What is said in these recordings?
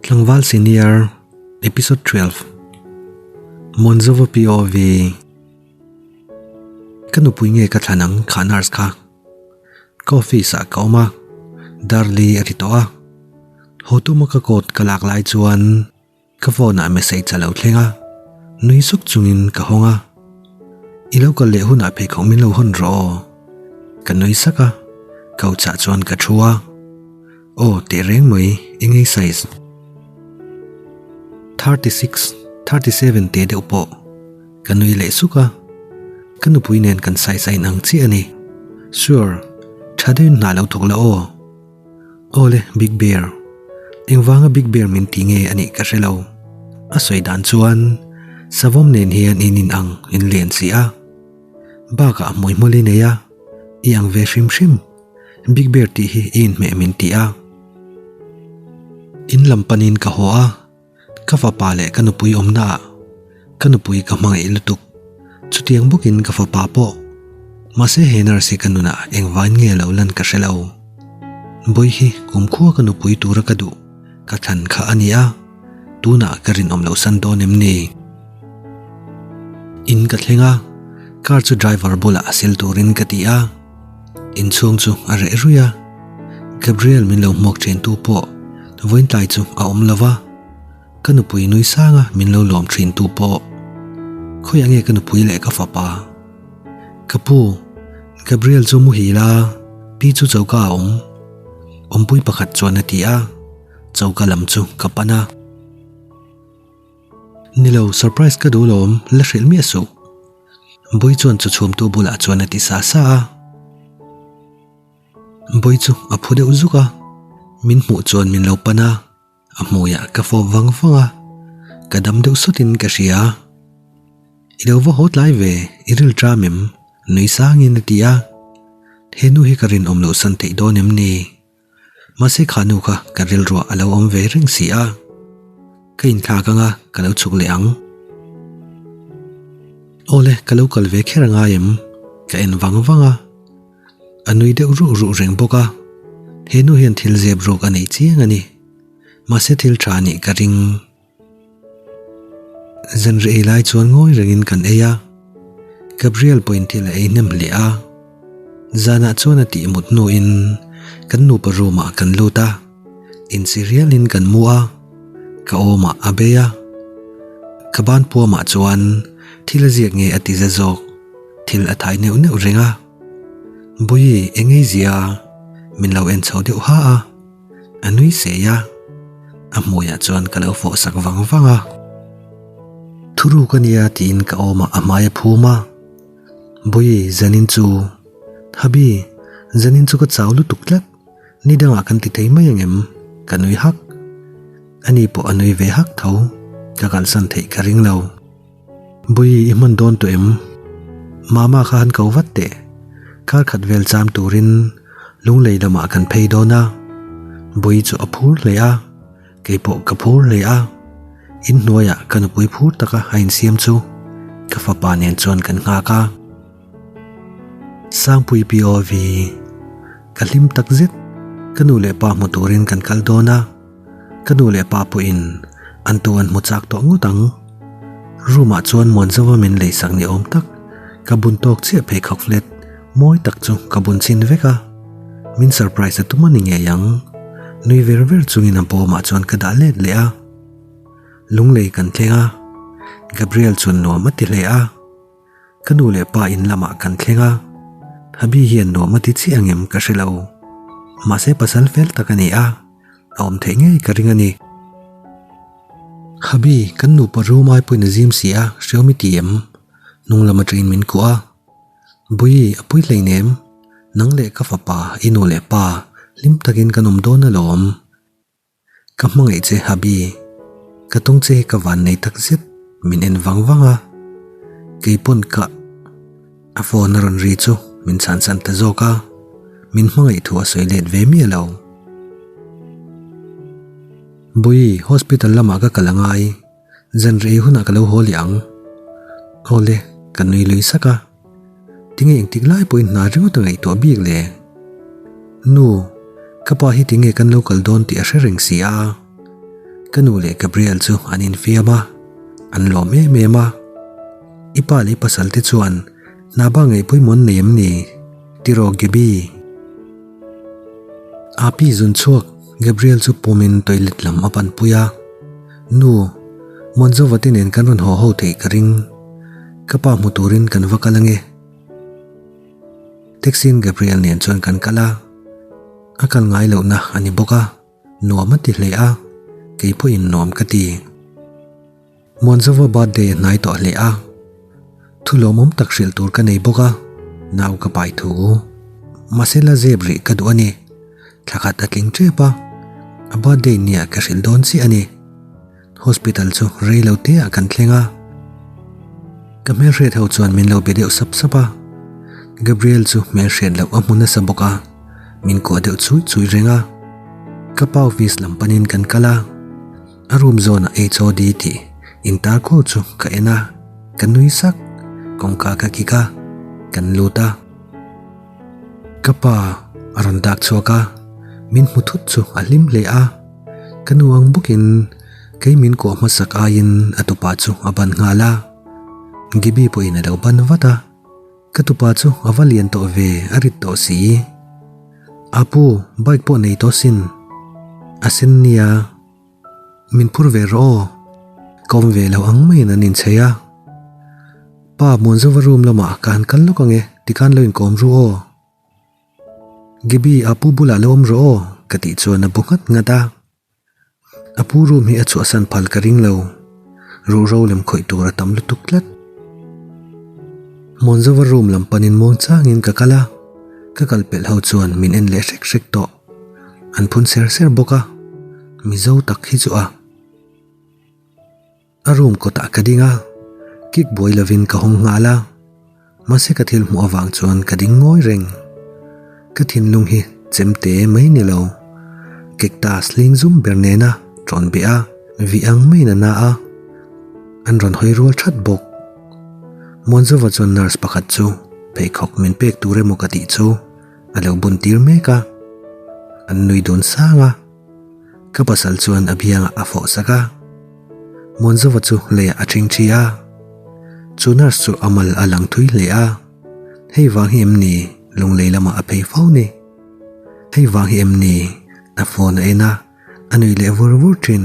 Tlangval Senior Episode 12 Monzova POV Ka nupui nge ka thlan ang kha nurse kha Ka office ah ka awm a Darli a ri tawh a Haw tuma ka coat ka lak lai chuan Ka phone ah message a lo thleng a, nui suk chungin ka hawng a. I lo kal leh hunah pheikhawk min lo hawn rawh aw. Ka nui sak a, couch ah chuan ka thu a. Aw teh reng mai, eng ei size? 36, 37 teh deuh pawh. Ka nui leh suk a, ka nupui nen kan size a inang chiah a ni. Sure, tha deuhin hna lo thawk la aw. Awle, Big Bear. Engvanga Big Bear min ti nge a nih ka hre lo. A sawi dan chuan Savawm nen hian in in ang in lian si a. Bakah hmui hmawlh i nei a, i ang ve hrim hrim. Big Bear tih hi i inhmeh min ti a. In lam panin ka haw a, ka fapa leh ka nupui awmna ah ka nupui ka hmangaih lutuk. Chutiang bawkin ka fapa pawh. Mahse he nurse hi ka nunah engvain nge lo lan ka hre lo. Bawihi kumkhua ka nupui tura ka duh ka thlan kha a ni a, tunah ka rinawm loh san dawn em ni? In ka thleng a, car chu driver bulah a sil turin ka ti a. Inchhung chu a reh ruih a, Gabriel min lo hmuak thin tu pawh vawiin tlai chu a awm lo va, ka nupui nui sang a min lo lawm thin tu pawh. Khawiah nge ka nupui leh ka fapa? Ka pu, Gabriel chu muhil a, pi chu choka a awm. Awmpui pakhat chuan a ti a, choka lam chu ka pan a. Nilo, surprise ka duh lawm, la hrilh miah suh. Bawi chuan chu chhumtu bulah chuan a ti sa sa a. Bawi chu a phu deuh zuk a, min hmuh chuan min lo pan a, a hmuiah ka fawp vang vang a, ka dam deuh sawtin ka hria. I lo va haw tlai ve, i ril ṭam em? Nui sangin a ti a. He nu hi ka rinawm loh san theih dawn em ni? Mahse kha nu kha ka rilruah a lo awm ve reng si a, ka inthlak anga ka lo chhuk leh ang. Awle, ka lo kal ve kher angai em? Ka en vang vang a, a nui deuh ruh ruh reng bawk a, he nu hian thil zep rawk a nei chiang a ni. Mahse thil tha anih ka ring. Zanri ei lai chuan ngawi rengin kan ei a, Gabriel pawhin thil a ei hnem hle a. Zanah chuan a tih mut hnuin kan nupa room ah kan lut a, insi rialin kan mu a, ka awmah a bei a. Ka ban puamah chuan thil a ziak nge a ti za zawk, thil a thai neuh neuh reng a. Bawihi eng ei zia min lo en chho deuh ha a. A nui sei a, a hmuiah chuan ka lo fawh sak vang vang a. Thuruk a nia tiin ka awmah a hmai a phum a. Bawihi, zanin chu. Habi, zanin chu ka chau lutuk tlat, ni dangah kan ti thei mai angem? Ka nui hak. Ani pawh a nui ve hak tho, ka kalsan theih ka ring lo. Bawihi, i hman dawn tawh em? Mama kha han ko vat teh. Kar khat vel cham turin lunglei lamah kan phei dawn a. Bawihi chu a phur hle a, kei pawh ka phur hle a. In hnuaiah ka nupui phur taka a insiam chu ka fapa nen chuan kan nghak a. Sangpui POV, Ka hlim tak zet, ka nu leh pa hmu turin kan kal dawn a. Ka nu leh pa pawhin an tu an hmu chak tawh ngawt ang. Room ah chuan Muanzova min leisak ni awm tak, ka bun tawk chiah pheikhawk flat mawi tak chu ka bun chhin vek a. Min surprise a tum a ni ngei ang. Nui ver ver chungin a bawmah chuan ka dah let leh a. Lunglei kan thleng a, Gabriel chuan nuam a ti hle a. Ka nu leh pa in lamah kan thleng a, Habi hian nuam a ti chiah angem ka hre lo. Mahse pasal fel tak a ni a, a awm theih ngei ka ring a ni. Habi, kan nupa room ai pawhin a zim si a, hriawm i ti em? Hnung lam atangin min kuah a. Bui, a pui hleinem. Nang leh ka fapa, i nu leh pa, hlim takin kan awm dawn alawm. Ka hmangaih che Habi, ka tung che hi ka van nei tak zet, min en vang vang a, keipawn ka a phone a rawn ri chu min chhan san ta zawk a, min hmangaih thu a sawi let ve miah lo. Bawihi, hospital lamah ka kal angai, zan rei hunah ka lo haw leh ang. Awle, ka nui lui sak a. Tinge engtik lai pawhin hna ringawt a ngaihtuah bik le? Nu, ka pa hi tinge kan lo kal dawn tih a hre reng si a. Ka nu leh Gabriel chu an infiam a, an lawm em em a. I pa leh i pasal te chuan hna bak ngaih pawimawh an nei em ni? Tiraw Gaby? Api zun chhuak Gabriel chu pawmin toilet lam a pan pui a. Nu, Muanzova te nen kan rawn haw ho theih ka ring. Ka pa hmu turin kan va kal ange. Taxi in Gabriel nen chuan kan kal a, a kal ngai lohna a ni bawk a, nuam a ti hle a, kei pawhin nuam ka ti. Muanzova birthday a hnai tawh hle a, thu lawmawm tak hrilh tur ka nei bawk a, nau ka pai thu. Mahse la zep rih ka duh a ni, thla khat a tling tep a, a birthday nia ka hrilh dawn chiah a ni. Hospital chu rei lo te ah kan thleng a, ka hmelhriat ho chuan min lo be deuh sap sap a, Gabriel chu hmelhriat loh a hmu nasa bawk a, min kuah deuh chui chui reng a, ka pa office lam panin kan kal a, a room zawn ah HOD tih intar khuau chu ka en a, ka nui sak, kawngka ka kik a, kan lut a. Ka pa a rawn dak chhuak a, min hmu thut chu a hlim hle a. Ka nu ang bawkin kei min kuah hmasak aiin a tupa chu a ban nghal a. Gibi pawhin a lo ban vat a, ka tupa chu a va lian tawh ve a rit tawh si. Apu, bike pawh nei tawh sin. A sen nia. Min phur ve rawh aw. Ka awm ve lo ang maiin an inchei a. Pa, Muanzova room lamah ka han kal lawk ang e, tikhan lo inkawm ru aw. Gibi, a pu bulah lo awm rawh aw, ka tih chuan a bu nghat nghat a. A pu room hi a chhuahsan phal ka ring lo. Ruhro lem khawih tur a tam lutuk tlat. Muanzova room lam panin muang changin ka kal a, ka kal pelh ho chuan min en leh hrek hrek tawh. An phun ser ser bawk a, Mizo tak hi chu a. A room kawtah ka ding a, kick buai lovin ka hawng nghal a, mahse ka thil hmuh avang chuan ka ding ngawi reng. Ka thinlung hi chemte mai ni lo, cactus hling zum ber nena ṭawn beh a, vih ang maiin a na a, an rawn hawi rual ṭhat bawk. Muanzova chuan nurse pakhat chu pheikhawk min pek tur emaw ka tih chu a lo bun tir mek a, an nui dun sang a. Ka pasal chuan a biangah a fawh sak a, Muanzova chu leiah a ṭhing ṭhi a, chu nurse chu a mal a lang thui hle a, hei vang hi em ni lunglei lamah a phei fo ni? Hei vang hi em ni a phone a en a, a nui leh vur vur ṭhin?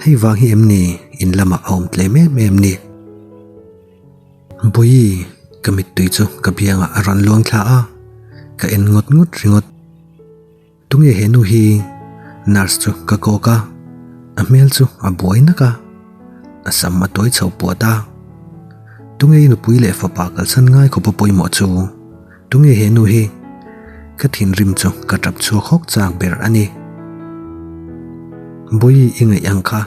Hei vang hi em ni in lamah a awm tlem em em ni? Bawihi, ka mittui chu ka biangah a rawn luang thla a, ka en ngawt ngawt ringawt. Tunge he nu hi? Nurse chu ka kawk a, a hmel chu a buai nak a, a sam a tawi chho puat a. Tunge i nupui leh fapa kalsan ngai khawpa pawimawh chu? Tunge he nu hi? Ka thinrim chu ka tap chhuak hawk chak ber a ni. Bawihi i ngaih ang kha.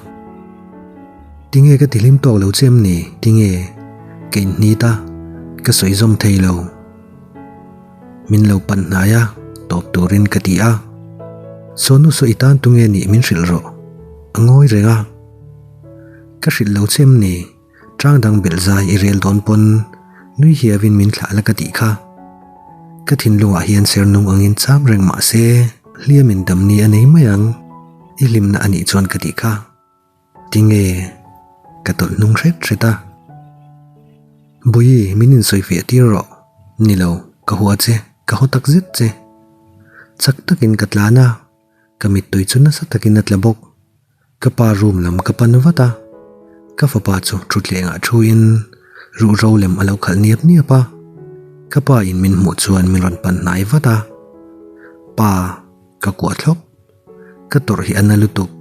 Tinge ka tihlim tawk lo che em ni? Tinge? Ka inhnit a, ka sawi zawm thei lo. Min lo pan hnai a, tawp turin ka ti a. Sawnu saw i tan tunge nih min hrilh rawh. A ngawi reng a. Ka hrilh lo che em ni? Tang dang belh zai i rel dawn pawn nui hiavin min thlah la ka tih kha. Ka thinlungah hian ser nung angin cham reng mah se hliamin damni a nei mai ang. I hlimna a nih chuan ka tih kha. Tinge? Ka tawlh hnung hret hret a. Bawihi, min insawi fiah tir rawh. Ni lo, ka hua che, ka haw tak zet che. Chak takin ka tlan a, ka mittui chu nasa takin a tla bawk. Ka pa room lam ka pan vat a, ka fapa chu thutthlengah thuin ruhro lem a lo khalh niap niap a. Ka pa in min hmuh chuan min rawn pan hnai vat a, Pa, ka kuah thlawp. Ka tawrh hi a na lutuk.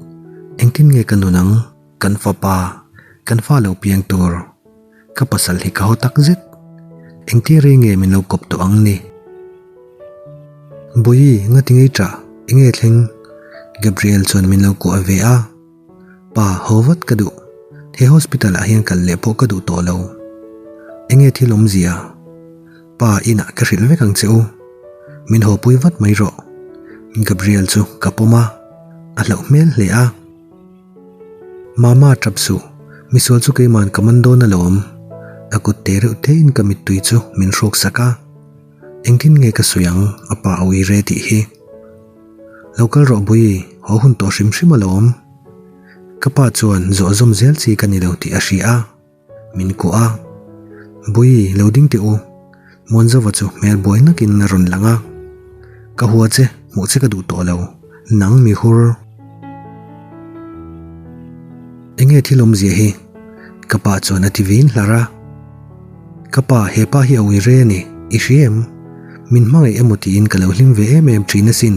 Engtin nge ka nun ang? Kan fapa, kan fa lo piang tur. Ka pasal hi ka haw tak zet. Engtia rei nge min lo kawp tawh ang ni? Bawihi, ngati ngei ṭah? Enge thleng? Gabriel chuan min lo kuah ve a. Pa, haw vat ka duh. He hospital ah hian kal leh pawh ka duh tawh lo. Enge thil awmzia? Pa, inah ka hrilh vek ang che u. Min haw pui vat mai rawh. Gabriel chu ka pawm a, a hlauh hmel hle a. Mama, tap suh. Misual chu keiman ka man dawn alawm. A kut te reuh tein ka mittui chu min hrawk sak a. Engtin nge ka sawi ang, a pa a ui re tih hi. Lo kal rawh Bawihi, haw hun tawh hrim hrim alawm. Ka pa chuan zawh zawm zel chi ka ni lo tih a hria a, min kuah a. Bui, lo ding teh u. Muanzova chu hmel buai nakin a rawn lang a. Ka hua che, hmuh che ka duh tawh lo, nang mi hur. Enge thil awmzia hi? Ka pa chuan a ti vin hlar a. Ka pa, he pa hi a ui re a ni, i hria em? Min hmangaih emaw tiin ka lo hlim ve em em thin asin.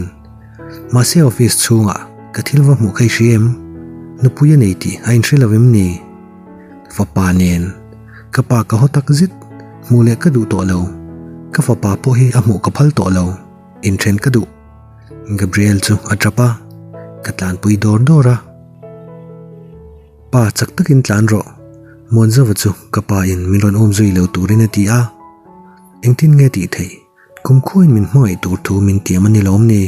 Mahse office chhungah ka thil va hmuh kha i hria em? Nupui a nei tih a inhre lo em ni? Fapa nen. Ka pa ka haw tak zet, hmuh leh ka duh tawh lo. Ka fapa pawh hi a hmuh ka phal tawh lo, inthen ka duh. Gabriel chu a tap a, ka tlanpui dawr dawr a. Pa chak takin tlan rawh, Muanzova chu ka pa in min rawn um zui lo turin a ti a. Engtin nge tih theih? Kumkhuain min hmangaih tur thu min tiam a ni lawm ni?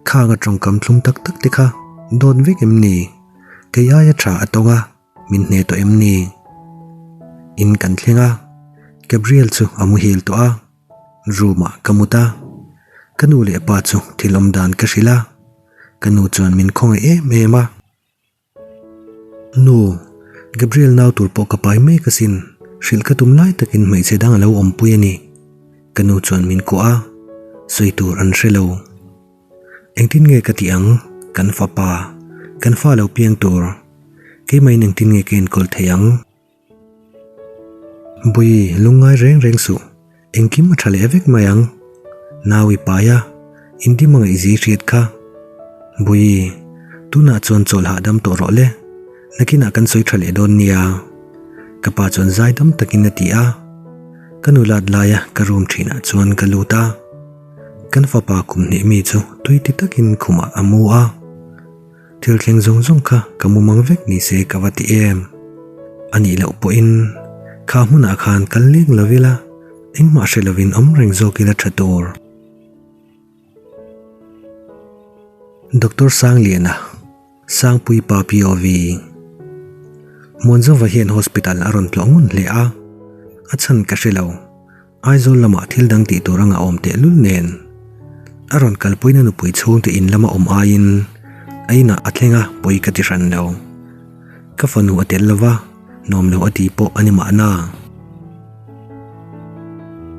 Khang a tawngkam thlum tak tak te kha dawt vek em ni? Kei aia tha a tawng a, min hne tawh em ni? In kan thleng a, Gabriel chu a muhil tawh a, room ah ka mut a. Ka nu leh pa chu thil awm dan ka hrilh a, ka nu chuan min khawngaih em em a. Nu, Gabriel nau tur pawh ka pai mek asin, hrilh ka tum lai takin hmeichhe dang a lo awmpui a ni. Ka nu chuan min kuah a, sawi tur an hre lo. Engtin nge ka tih ang, kan fapa, kan fa lo piang tur, keimahin engtin nge ka enkawl thei ang? Bui, lungngai reng reng suh, engkim a tha leh vek mai ang. Nau i pai a, indim a ngaihzi hriat kha. Bui, tunah chuan chawl hahdam tawh rawh le, nakinah kan sawi tha leh dawn nia. Ka pa chuan zaidam takin a ti a, ka nulat laia ka room thinah chuan ka lut a. Kan fapa kum hnih mi chu tui ti takin khumah a mu a. Thil thleng zawng zawng kha ka mumang vek ni se ka va ti em. A nih loh pawhin kha hmunah khan kal leng lo ila, engmah hre lovin awm reng zawk ila tha tur. Doctor Sangliana, Sangpui pa POV. Muanzova hian hospital a rawn tlawh ngun hle a, a chhan ka hre lo. Aizawl lamah thil dang tih tur anga awm tehlul nen a rawn kalpuina nupui chhungte in lama awm aiin a inah a thleng a pawi ka ti hran lo. Ka fanu a tel lova, nuam lo a ti pawh a ni mahna.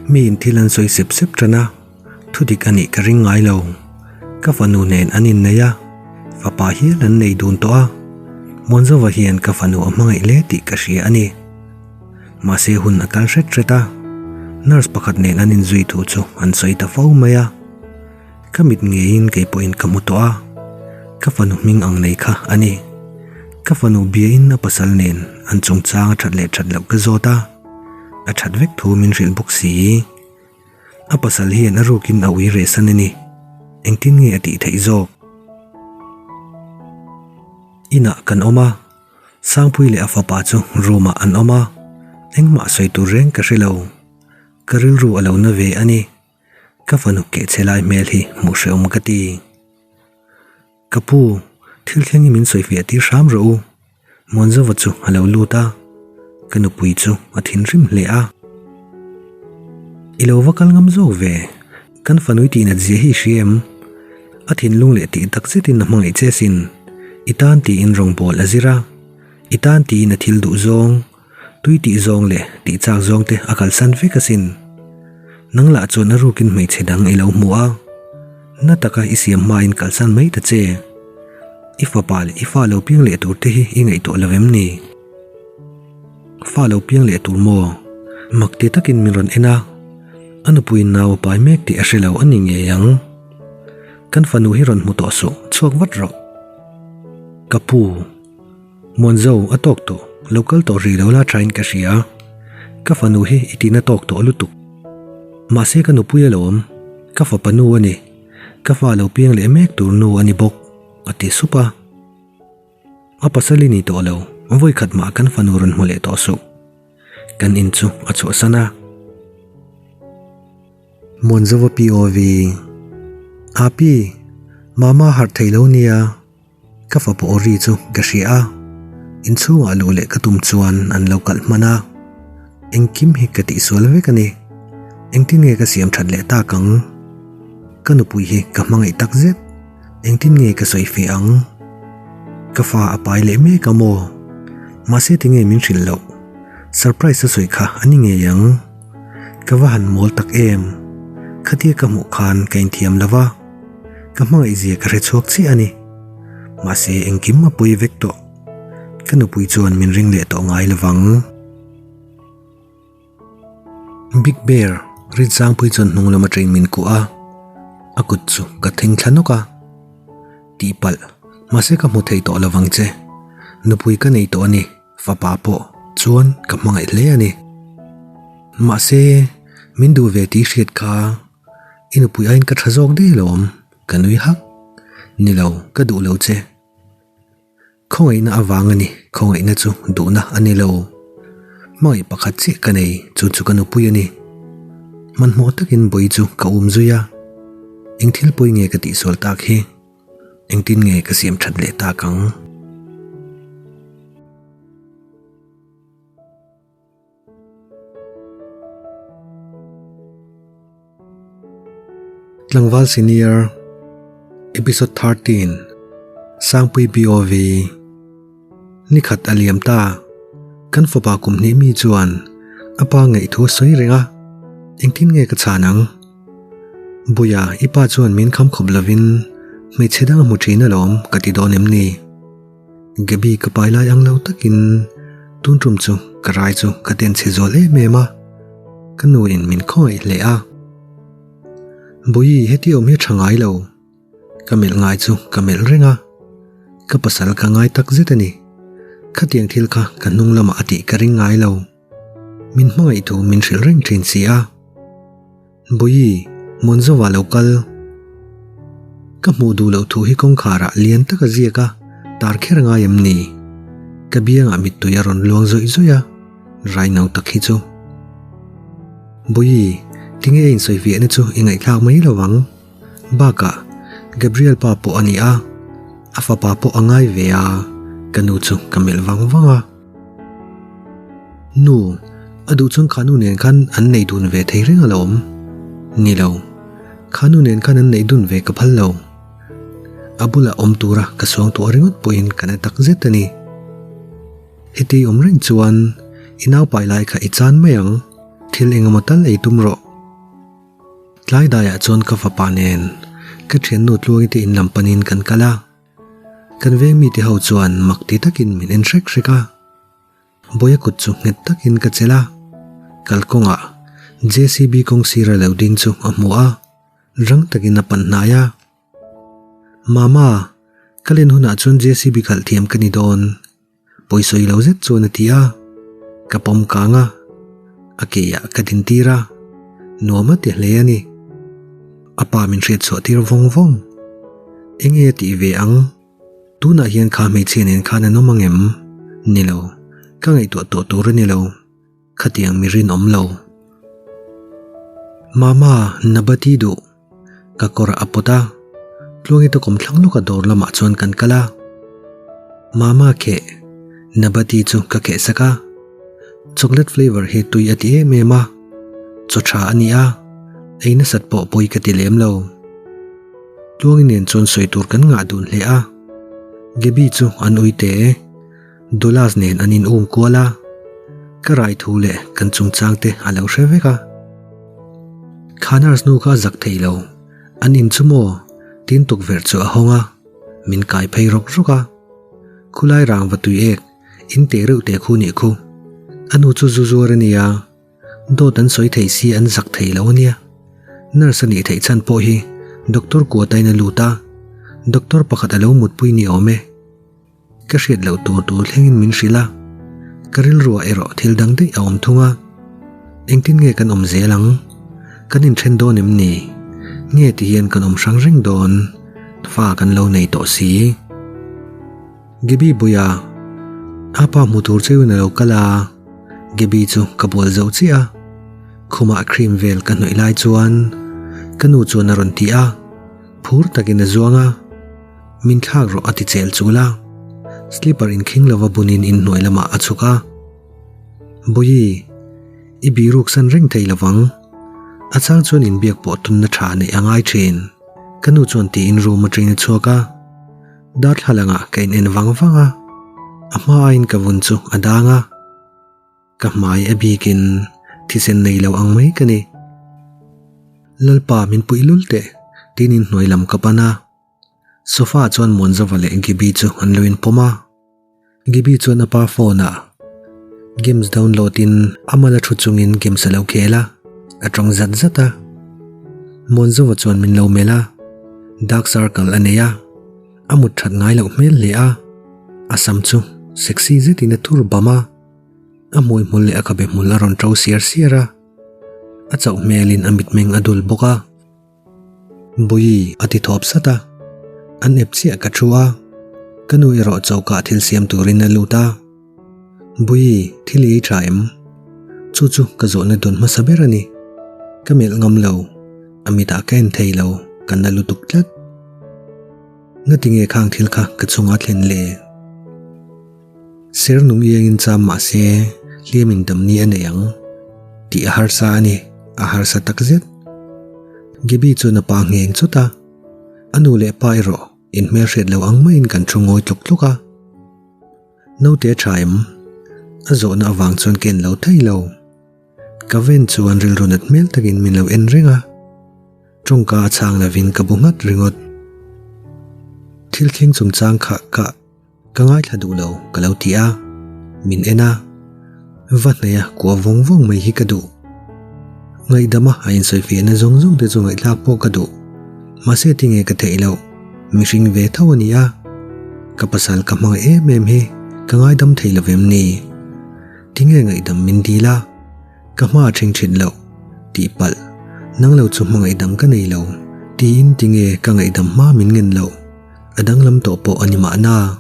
Miin thil an sawi sep sep tan a, thudik a nih ka ring ngai lo. Ka fanu nen an innei a, fapa hial an nei dun tawh a, Muanzova hian ka fanu a hmangaih hle tih ka hria a ni. Mahse hun a kal hret hret a, nurse pakhat nen an inzui thu chu an sawi ta fo mai a. Ka mit ngeiin kei pawhin ka hmu tawh a, ka fanu hming ang nei kha a ni. Ka fanu biain a pasal nen an chungchang a that leh that loh ka zawt a, a that vek thu min hrilh bawk si. A pasal hian a rukin a ui rehsan a ni, engtin nge a tih theih zawk? Inah kan awm a. Sangpui leh a fapa chu room ah an awm a, engmah sawi tur reng ka hre lo. Ka rilru a lo na ve a ni. Ka fanu kehchhe lai hmel hi hmuh hrehawm ka ti. Ka pu, thil thleng hi min sawi fiah tir hram rawh u. Muanzova chu a lo lut a, ka nupui chu a thinrim hle a. I lo va kal ngam zawk ve, kan fanui tih nat zia hi i hria em? A thinlung leh tih tak zetin a hmangaih che asin. I tan tiin rawngbawl a zir a, i tan tiin a thil duh zawng, tui tih zawng leh tih chak zawng te a kalsan vek asin. Nang lah chuan a rukin hmeichhe dang i lo hmu a, na taka i siam hmain kalsan mai ta che. I fapa leh i fa lo piang leh tur te hi i ngaihtuah lo em ni? Fa lo piang leh tur maw? Mak ti takin min rawn en a, a nupuiin nau a pai mek tih a hre lo a ni ngei ang. Kan fanu hi rawn hmu tawh suh, chhuak vat rawh. Ka pu, Muanzo a tawk tawh, lo kal tawh rih lo la thain ka hria. Ka fanu hi i tina tawk tawh lutuk. Mahse ka nupui alawm, ka fapa nu a ni, ka fa lo piang leh mek tur nu a ni bawk, a ti sup a. A pasal i ni tawh lo, vawi khat mah kan fanu rawn hmu leh tawh suh. Kan in chu a chhuahsan a. Muanzova POV Api, Mama harh thei lo nia, ka fapa aw ri chu ka hria a, inchhungah luh leh ka tum chuan an lo kalh hman a, engkim hi ka tihsual vek a ni, engtin nge ka siam that leh tak ang? Ka nupui hi ka hmangaih tak zet, engtin nge ka sawi fe ang? Ka fa a pai leh mek a maw? Mahse tinge min hrilh loh? Surprise a sawi kha a ni ngei ang. Ka va han mawl tak em? Khatia ka hmuh khan ka inthiam lo va, ka hmangaih zia ka hre chhuak chiah a ni. Mahse engkim a pawi vek tawh. Ka nupui chuan min ring leh tawh ngai lovang. Big Bear, Rinchangpui chuan hnung lam atangin min kuah a, a kut chu ka theng thla nawk a. Tihpalh, mahse ka hmu thei tawh lovang che. Nupui ka nei tawh a ni, fapa pawh chuan ka hmangaih hle a ni. Mahse, min duh ve tih hriat kha i nupui aiin ka tha zawk daih alawm, ka nui hak. Ni lo, ka duh lo che. Khawngaihna avang a ni, khawngaihna chu duhna a ni lo. Hmangaih pakhat chiah ka nei, chu chu ka nupui a ni. Hmanhmawh takin bawi chu ka um zui a, eng thil pawi nge ka tihsual tak hi? Engtin nge ka siam that leh tak ang? Tlangval Senior Episode 13 Sangpui BOV Nikhat a liam ta. Kan fapa kum hnih mi chuan a pa ngaih thu a sawi reng a, engtin nge ka chhan ang? Buia, i pa chuan min kham khawp lovin hmeichhe dang a hmu thin alawm ka ti dawn em ni? Gabi ka pai lai ang lo takin tun tum chu ka rai chu ka ten chhe zual em em a, ka nu in min khawngaih hle a. Bawihi heti awm hi a tha ngai lo, ka melh ngai chu ka melh reng a, ka pasal ka ngai tak zet a ni. Khatiang thil kha ka hnung lamah a tih ka ring ngai lo. Min hmangaih thu min hrilh reng thin si a. Bawihi, Monzova lo kal. Ka hmuh duh loh thu hi kawngkharah lian tak a ziak a, tar kher a ngai em ni? Ka biangah mittui a rawn luang zawih zawih a, raino tak hi chu. Bawihi, tinge a insawi fiahna chu i ngaihthlak mai lo ang? Bakah, Gabriel pa pawh a ni a, a fapa pawh a ngai ve a, ka nu chu ka melh vang vang a. Nu, a duh chuan kha nu nen khan an nei dun ve thei reng alawm. Ni lo, kha nu nen khan an neih dun ve ka phal lo. A bulah awm tura ka suang tuah ringawt pawhin ka na tak zet a ni. Heti awm reng chuan i naupai lai kha i chan mai ang, thil engemaw tal ei tum rawh. Tlai daiah chuan ka fapa nen ka thiannu Tluangi te in lam panin kan kal a. Kan veng mite ho chuan mak ti takin min en hrek hrek a, Bawia kut chu nghet takin ka chelh a, kalkawngah JCB kawng sira lo ding chu a hmu a, rang takin a pan hnai a. Mama, ka len hunah chuan JCB khalh thiam ka ni dawn. Pawisawi lo zet chuan a ti a, ka pawm kang a, a keiah ka din tir a, nuam a ti hle a ni. A pa min hriat chhuah tir vawng vawng. Enge a tih ve ang? Tunah hian kha hmeichhia nen khan an awm ang em? Ni lo, ka ngaihtuah tawh tur a ni lo. Khatiang mi rinawm lo. Mama, Nabati duh. Ka kawr a pawt a, Tluangi te kawmthlang lawka dawr lamah chuan kan kal a. Mama kheh, Nabati chu ka kheh sak a. Chocolate flavour hi tui a ti em em a, chaw tha a ni a, ei nasat pawh pawi ka ti lem lo. Tluangi nen chuan sawi tur kan ngah dun hle a. Gaby chu an ui te. Dolas nen an in um kual a, ka rai thu leh kan chungchang te a lo hre vek a. Kha nurse nu kha a zak thei lo, an in chu maw? Tin tukverh chu a hawng a, min kai phei rawk rawk a. Khulai rangva tui ek, in teh reuh teh khu nih khu. A nu chu zu zuar a nia. Dawt an sawi thei si an zak thei lo ania. Nurse a nih theih chhan pawh hi doctor kuatain a lut a, doctor pakhat a lo mutpui ni awm e. Ka hriat loh tur tur thlengin min hrilh a, ka rilruah erawh thil dang daih a awm thung a. Engtin nge kan awm zel ang? Kan inthen dawn em ni? Nge ti hian kan awm hrang reng dawn? Fa kan lo nei tawh si. Gaby Buia, A pa hmu tur cheuin a lo kal a, Gaby chu ka bual zo chiah a. Khumah cream vel ka hnawih lai chuan ka nu chuan a rawn ti a, phur takin a zuang a. Min thlak rawh a ti chel chul a, slipper inkhing lova bunin inhnuai lamah a chhuk a. Bawihi, i biruk san reng thei lovang. A chang chuan inbiak pawh tunna tha neih a ngai thin. Ka nu chuan tiin room atangin a chhuak a. Darthlalang ah ka in en vang vang a, a hma aiin ka vun chu a dang a. Ka hmai a bikin thisen nei lo ang mai ka ni. Lalpa min puih lul teh tiin inhnuai lam ka pan a. Sofa ah chuan Muanzova leh Gibi chu an lo inpawm a. Gibi chuan a pa phone ah games download in a mal a thu chungin games a lo khel a, a tawng zat zat a. Muanzova chuan min lo melh a, dark circle a nei a, a mut that ngai loh hmel hle a, a sam chu sexy zetin a thur bam a. A hmui hmul leh a khabe hmul a rawn to siar siar a, a chauh hmelin a mitmeng a dul bawk a. Bui a ti thawp sat a, an ep chiah ka thu a, ka nu erawh choka thil siam turin a lut a. Bui, thil i ei tha em? Chu chu ka zawhna dawn hmasa ber a ni. Ka melh ngam lo, a mitah ka en thei lo, ka na lutuk tlat. Ngati nge khang thil kha ka chungah thlen le? Ser nung iangin cham mah se hliamin damni a nei ang tih a harsa a ni, a harsa tak zet. Gaby chuan a pa ngheng chawt a, a nu leh pa erawh inhmelhriat lo ang maiin kan thu ngawi tlawk tlawk a. Naute a tha em? A zawhna avang chuan ka en lo thei lo. Ka ven chuan rilru nat hmel takin min lo en reng a, tawngka a chhang lovin ka bu nghat ringawt. Thil thleng chungchang kha ka ka ngaithla duh lo ka lo ti a, min en a, va hnaih a kua vawng vawng mai hi ka duh. Ngaihdama a insawifiahna zawng zawng te chu ngaihthlak pawh ka duh, mahse tinge ka theih loh, mihring ve tho a ni a, ka pasal ka hmangaih em em hi ka ngaidam thei lo vem ni? Tinge ngaihdam min dil a, ka hma a ṭhing ṭhin loh, tih palh, nang lo chu hma ngaihdam ka nei lo, tiin tinge ka ngaihdam hma min ngen loh, a danglam tawh pawh a ni mahna.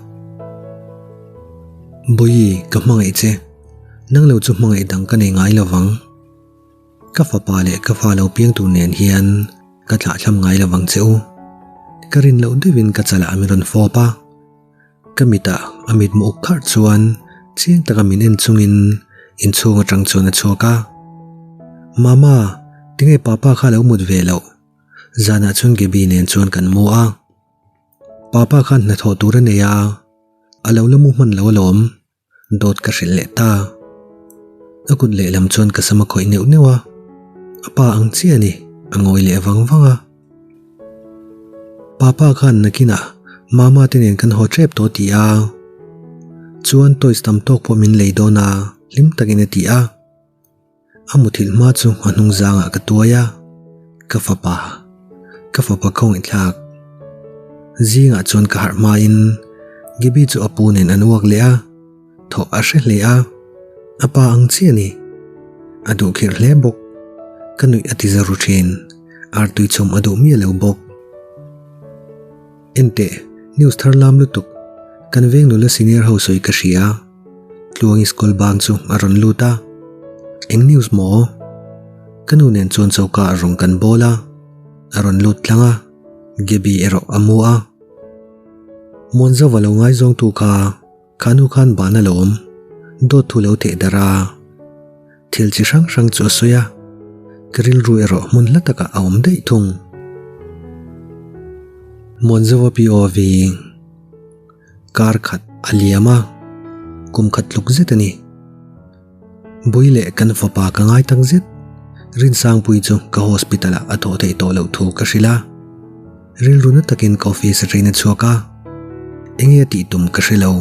Bawihi, ka hmangaih che, nang lo chu hma ngaihdam ka nei ngai lo vang. Ka fapa leh ka fa lo piang tur nen hian ka thlahthlam ngai lo vang che u. Ka rin loh deuhin ka chalah min rawn fawp a. Ka mitah a mitmu uk kharh chuan chiang taka min en chungin inchhung atang chuan a chhuak a. Mama, tinge papa kha lo mut ve loh? Zanah chuan Gaby nen chuan kan mu a. Papa khan hnathawh tur a nei a, a lo la mu hman lo alawm. Dawt ka hrilh leh ta. A kut lehlam chuan ka sam a khawih neuh neuh a, a pa ang chiah a ni, a ngawi leh vang vang a. Papa khan nakinah mama te nen kan haw tep tawh ti a, chuan toys tam tawk pawh min lei dawn a, hlim takin a ti a. A muthilh hma chu a hnung zangah ka tuai a, ka fapa, ka fapa khawngaihthlak. Zingah chuan ka harh hmain Gaby chu a pu nen an uak leh a, thawh a hre hle a, a pa ang chiah a ni. A duh khirh hle bawk, ka nuih a ti za ru thin, artui chhum a duh miah lo bawk. Enteh, news thar lam lutuk, kan veng nula senior ho sawi ka hria. Tluangi school bang chu a rawn lut a, Eng news maw? Ka nu nen chuan choka a rawng kan bawl a, a rawn lut tlang a, Gaby erawh a mu a. Muanzova lo ngaizawngtu kha kha nu khan ban a lawm, dawt thu lo theh darh a. Thil chi hrang hrang chu a sawi a, ka rilru erawh hmun hla takah a awm daih thung. Muanzova POV. Kar khat a liam a, kum khat tluk zet a ni. Bui leh kan fapa ka ngai tak zet. Rinsangpui chu ka hospital ah a thawh theih tawh loh thu ka hrilh a. Rilru na takin ka office atangin a chhuak a, enge a tih tum ka hre lo.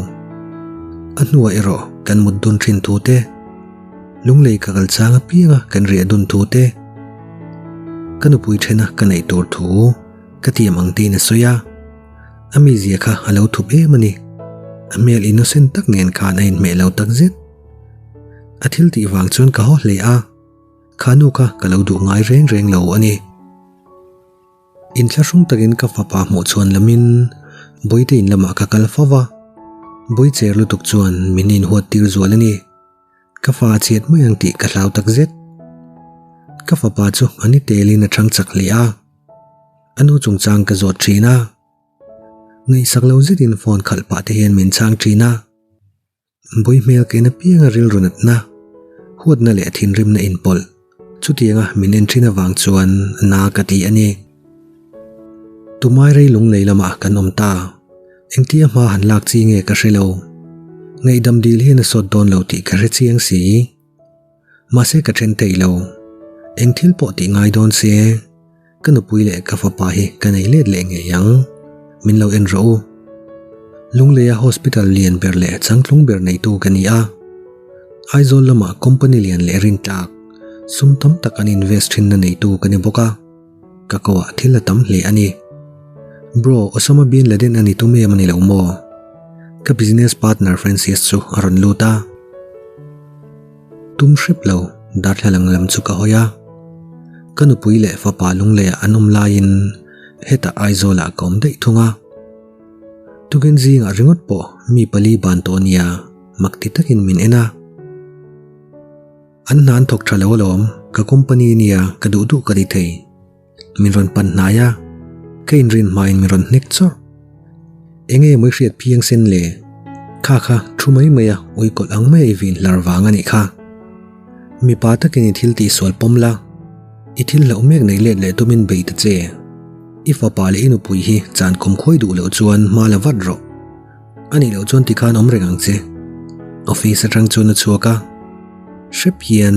A hnuah erawh kan mut dun thin thu te, lunglei ka kal chang apiang a kan riah dun thu te, ka nupui thena ka neih tur thu ka tiam ang tiin a sawi a. A mizia kha a lo thup em a ni. A hmel innocent tak nen khan a inhmeh lo tak zet. A thil tih vang chuan ka haw hle a, kha nu kha ka lo duh ngai reng reng lo a ni. Inthlahrung takin ka fapa hmuh chhuan lamin Bawite in lamah ka kal fo va, Bawi cher lutuk chuan min inhuat tir zual a ni. Ka fa a chhiat mai ang tih ka hlau tak zet. Ka fapa chu a ni telin a chhang chak hle a. A nu chungchang ka zawt thin a. Ngaihsak lo zetin phone khalh pah te hian min chhang thin a. Bawi hmel ka en apianga rilru natna, huatna leh thinrimna inpawlh chutianga min en thin avang chuan na ka ti a ni. Tumai rei lunglei lamah kan awm ta. Engtia hma han lak chi nge ka hre lo. Ngaihdam dil hian a sawt dawn lo tih ka hre chiang si. Mahse ka then thei lo. Eng thil pawh tih ngai dawn se, ka nupui leh ka fapa hi ka nei let leh ngei ang. Min lo en rawh u. Lungleia hospital lian ber leh changtlung ber neitu ka ni a. Aizawl lamah company lian leh rintlak, sum tam tak an invest thinna neitu ka ni bawk a. Ka ko ah thil a tam hle a ni. Bro, Osama Bin Laden a ni tum em a ni lo maw? Ka business partner Francis chu a rawn lut a. Tum hrep lo, darthlalang lam chu ka hawi a. Ka nupui leh fapa Lungleiah an awm laiin hetah Aizawlah ka awm daih thung a. Tukin zingah ringawt pawh mi pali ban tawh nia mak ti takin min en a. An hna an thawk tha lo alawm, ka company nia ka duh duh ka ti thei. Min rawn pan hnai a, ka inrin hmain min rawn hnek chawrh. Enge mawi hriat phiang sen le? Kha kha thu mai mai a ui kawlh ang mai a i vin hlar vang a nih kha. Mipa takin i thil tihsual pawm la, i thil hlauh mek nei let leh tumin bei ta che. I fapa leh i nupui hi chan khum khawi duh loh chuan hma la vat rawh. A nih loh chuan tikhan awm reng ang che. Office atang chuan a chhuak a, hrep hian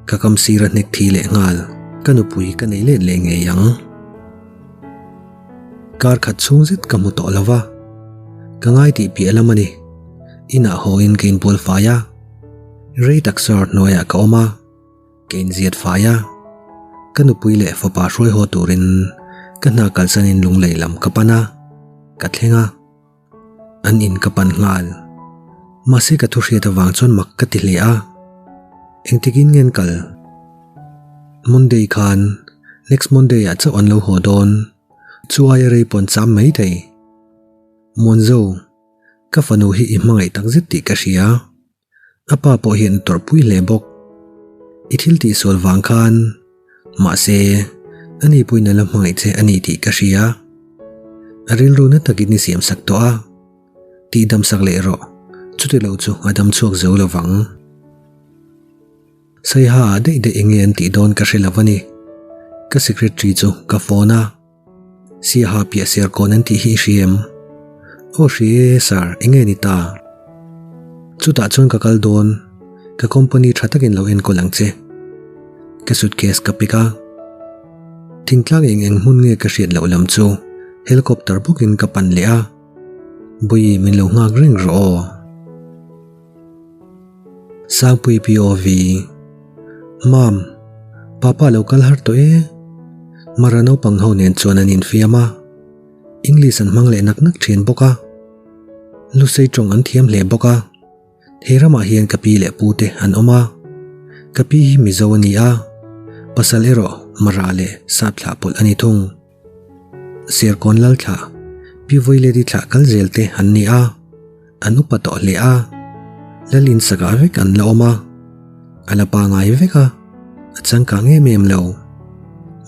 ka kam sir a hnek thi leh nghal, ka nupui ka nei let leh ngei ang. Kar khat chhung zet ka hmu tawh lo va, ka ngai tih piah lam a ni. Inah hawiin ka inbual fai a, rei tak sawr hnuaiah ka awm a. Ka inziat fai a, ka nupui leh fapa hruai haw turin ka hna kalsanin lunglei lam ka pan a, ka thleng a, an in ka pan nghal. Mahse ka thu hriat avang chuan mak ka ti hle a, engtikin nge an kal? Monday khan next Monday ah chauh an lo haw dawn, chu aia rei pawn cham mai thei. Muanzo, ka fanu hi i hmangaih takzet tih ka hria. A pa pawh hian a tawrhpui hle bawk. I thil tihsual vang khan, mahse, ani pawhin a la hmangaih che a ni tih ka hria. A rilru na takin i siamsak tawh a, tihdamsak leh rawh, chuti lo chu a dam chhuak zo lo vang. Saiha ah daih daih enge an tih dawn ka hre lo a ni. Ka secretary chu ka phone a. Siaha piah ser kawn an tih hi i hria em? Aw hria e sir, enge ni ta? Chutah chuan ka kal dawn, ka company tha takin lo enkawl ang che. Ka suitcase ka pick a. Thingtlang eng eng hmun nge ka hriat loh lam chu helicopter bawkin ka pan leh a. Bawi min lo nghak reng rawh aw. Sangpui POV, Mam, Papa lo kal har tawh e. Mara naupang ho nen chuan an infiam a, English an hmang leh nak nak thin bawk a. Lusei tawng an thiam hle bawk a. He ramah hian ka pi leh pu te an awm a. Ka pi hi Mizo a ni a, pasal erawh Mara leh Sap thlah pawlh a ni thung. Serkawn lal thlah, Pi Vawiledi thlah kal zel te an ni a, an upa tawh hle a, lal in sakah vek an la awm a, a la pangai vek a, a changkang em em lo.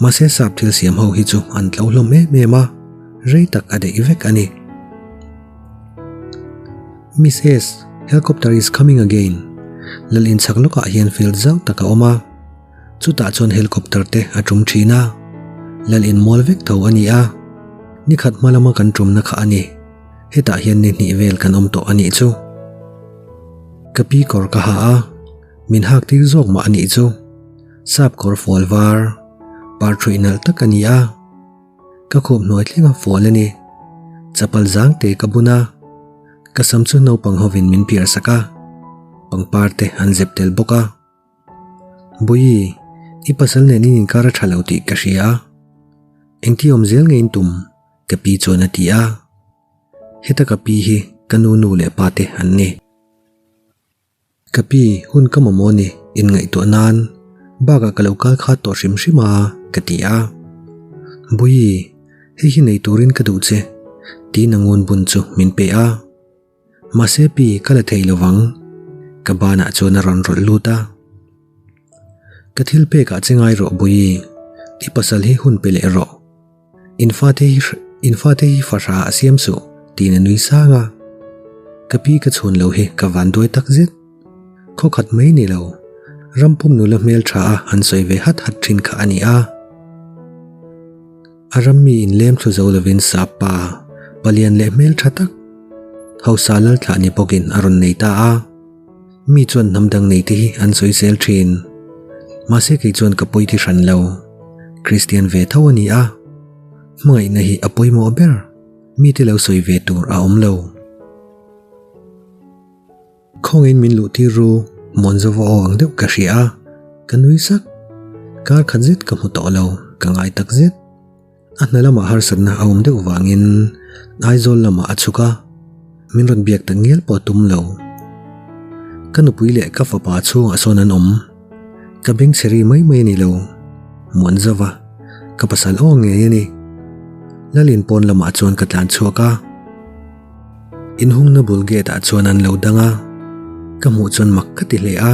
Mahse sap thil siam ho hi chu an tlo hlawm em em a, rei tak a daih vek a ni. Miss S, helicopter is coming again, lal in chhak lawkah hian field zau tak a awm a. Chutah chuan helicopter te a tum thin a, lal in mual vek tho a ni a, ni khat hma lama kan tumna kha a ni, hetah hian ni hnih vel kan awm tawh a nih chu. Ka pi kawr ka ha a, min hak tir zawk mah a nih chu, sap kawr fual var, par thuih nalh tak a ni a, ka khup hnuai thleng a fual a ni, chapal zang te ka bun a, ka sam chu naupang hovin min piar sak a, pangpar te an zep tel bawk a. Bawi, i pasal nen in inkar a tha lo tih ka hria a, engti awm zel nge in tum? ka pi chuan a ti a. Heta ka pi hi ka nu nu leh pa te an ni. Ka pi, hun ka mamawh a ni, inngaihtuah nan bakah ka lo kal khat tawh hrim hrim a, ka ti a. Bawi, hei hi nei turin ka duh che, tiin a ngun bun chu min pe a. Mahse pi ka la thei lovang, ka banah chuan a rawn rawlh lut a. Ka thil pekah che ngai rawh Bawi, i pasal hi hun pe leh rawh. In fate hi in fate hi fahra a siam suh tiin a nui sang a. Ka pi ka chhun lo hi ka van duai tak zet. Khaw khat mai ni lo, ram pum nula hmel tha a an sawi ve hat hat thin kha a ni a. A ram mi inlem thlu zo lovin sap pa. Palian leh hmeltha tak, hausa lalthlah ni bawkin a rawn nei ta a. Mi chuan hnam dang nei te hi an sawisel thin. Mahse kei chuan ka pawi thi hran lo. Kristian ve tho a ni a. Hmangaihna hi a pawimawh ber. Mite lo sawi ve tur a awm lo. Khawngin min luh tir ru, Muanzova aw ang deuh ka hria a, ka nui sak. Kar khat zet ka hmu tawh lo, ka ngai tak zet. A hna lamah harsatna a awm deuh vangin Aizawl lamah a chhuk a, min rawn biak tak ngial pawh a tum lo. Ka nupui leh ka fapa chhungah sawn an awm. Ka beng chhe ri mai mai a ni lo. Muanzova, ka pasal aw ngei a ni. Lalin pawn lamah chuan ka tlan chhuak a. Inhungna bul gate ah chuan an lo dang a, ka hmuh chuan mak ka ti hle a,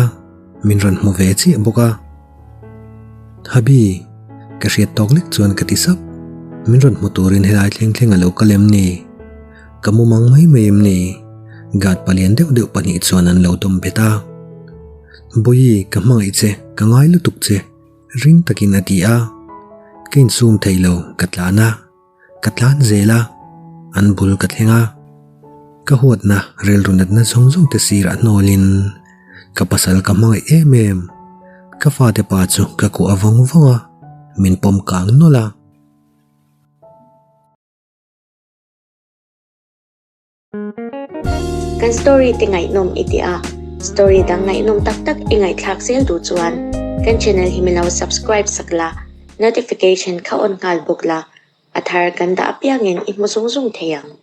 min rawn hmu ve chiah bawk a. Habi, ka hriat tawk lek chuan ka ti sap, min rawn hmu turin helai thleng thleng a lo kal em ni? Ka mumang mai mai em ni? Guard palian deuh deuh pahnih chuan an lo dawm bet a. Bawihi, ka hmangaih che, ka ngai lutuk che, ring takin a ti a. Ka insum thei lo, ka tlan a. Ka tlan zel a, an bul ka thleng a. Ka huatna rilru natna zawng zawng te sirah hnawlin ka pasal ka hmangaih em em. Ka fate pa chu ka kuah vawng vawng a, min pawm kang nawlh a. Kan story te ngaihnawm i ti a, story dang ngaihnawm tak tak i ngaihthlak zel duh chuan kan channel hi min lo subscribe sak la, notification kha on nghal bawk la, a thar kan dah apiangin i hmu zung zung thei ang.